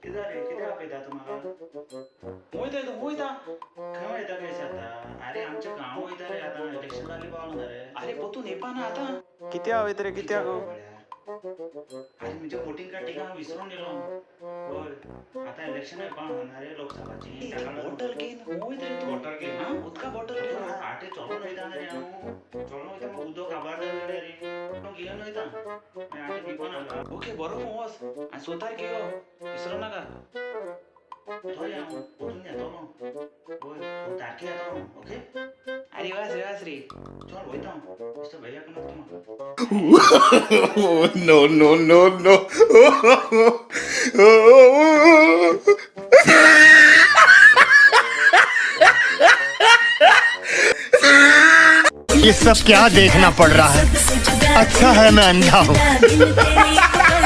कितें जालें? कित्याक आपयता तूं म्हाका? वयता तूं वयता. खंय वयता काय आतां? आरे आमच्या गांव वयता रे आतां, इलेक्शन लागीं पावलां रे. आरे पोतून येवपा ना आतां. कित्याक वयता रे, कित्याक? आरे म्हजें वोटींग कार्ड थिंगा हांव विसरून येयलो. हय, आतां इलेक्शन येवपा आहा रे लोकसभाची. बॉटल घेन वयता रे तूं. बॉटल घेन. आं, उदका बॉटल घेन. आटे चलोन वयता रे हांव, चलोन वयता. म्हाका उदक काबार जालें रे, हांव घेवन वयता. मागीर आटे पिवपा नाका. ओके, बरो वच आनी स तारखेक यो, विसरो नाका. थंय हांव वचून येतलो. हय, स तारखेक येतलो हांव. ओके. अरे वास रे, वास रे. चल, वयता हांव. बेश्टो बेजार करनाका तूं म्हाका. No, no, no, no. ये सब क्या देखना पड़ रहा है? अच्छा है मैं अंधा हूँ।